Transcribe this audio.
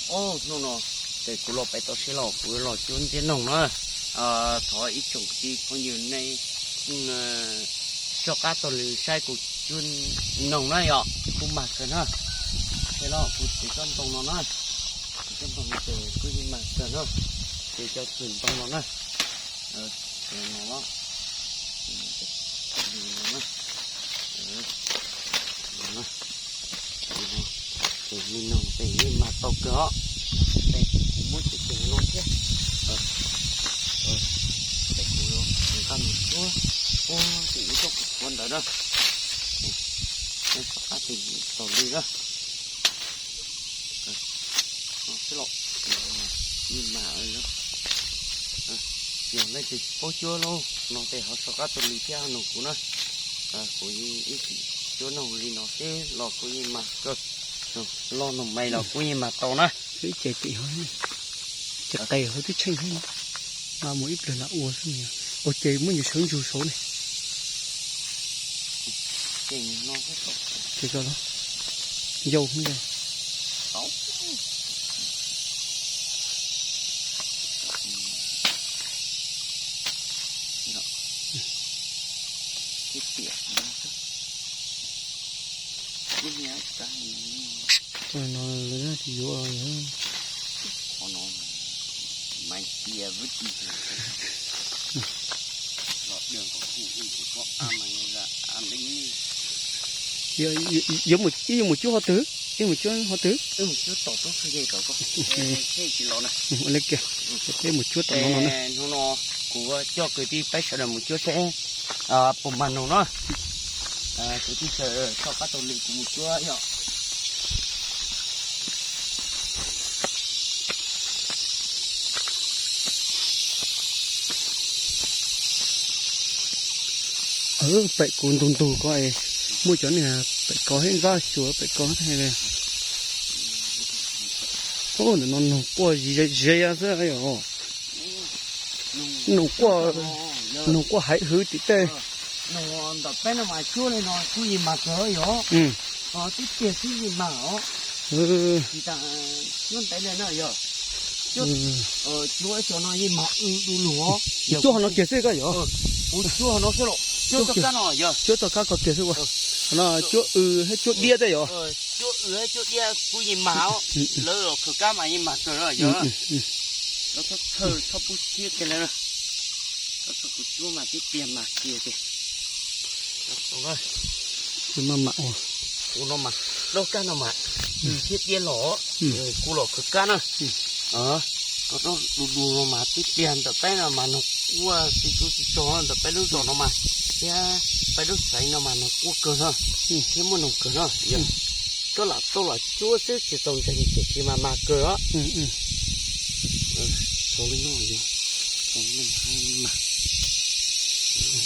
Hnub no ces kuv los pem toj siab los kuv los cuab ntiab noog na. Thov ib tsoom kwv tij phooj ywg nej soj qab taug lw saib kuv cuab noog na yom, kuj mag kawg na. Ces los kuv txiv tsob ntoo no na, txiv tsob ntoo no ces kuj yeej mag kawg na. Ces cov txwm ntoo no na, no los, no na, ces me noog ces yeej mag tau kawg os. Ces kuv muab cov ceg no thiab, ces kuv nqa mus cuab, ua ces ib tsob kuv cuab ntawd na, soj qab taug lw na. Xwb los, yeej mag. Yog leej twg paub cuab lauj no ces ho soj qab taug lw thiab ho nug kuv na. Kuv ib txwm cuab noog li no xwb los kuj yeej mag kawg, los noog me los kuj yeej mag tau na. Ib ce tim, ces qe hauv twb tsheej thiab, mas mus ib pliag lam ua xwb. Ua ces muab nyias sawv ntsug saud ne. Ces yau, no lawv tsis yuav. Yuav mus cuab hov twg? Ib mus cuab hov twg? Ua li kiag, peb mus cuab tom no no na. Hnub no kuv coj kwv tij peb sawv daws mus cuab seb puas mag noog na. Kwv tij sawv daws soj qab taug lw kuv mus cuab yom. Pem kuv ntug ntug ko es muaj cov niag pem ko thiab, ntxab xyuas pem ko thiab. Ntawm no noog quaj ze ze xwb yom. Noog quaj, noog quaj haiv hwv tim tej. Ntawm peb no mas cuab li no kuj yeej mag kawg yom. Twb tiag xwb yeej mag os. Tsis tas cuab ntev li na yog. Cuab, cuab cov no yeej mag du lug os. Cuab hov no kiag xwb koj yog. Kuv cuab hov no xwb los cuab txoj kab no yog. Cuab txoj kab ko kiag xwb ua. Hov no cuab w thiab cuab diab tej yog. Cuab w thiab cuab diab kuj yeej mag os. Lawv los khawv kab mas yeej mag kawg yog. Los txhob txhawj txhob pub siab kiag li. Kuv cuab mas tib pliag mag kiag tiag. Maj mam ua. Kuv no mas, lub kab no mas, w thiab diab los, kuv los khawv kab na. Koj du du no mas tib pliag ntawm peb no mas noog quaj tsis tsuag tsis tsuag ntawm peb lub zos no mas, thiab peb lub xeev no mas noog quaj kawg na. Thiab muaj noog kawg na. Koj lam tau lam cuab xwb tsis tau ntseeg tiam sis mas mag kawg os. Txhob li no, mas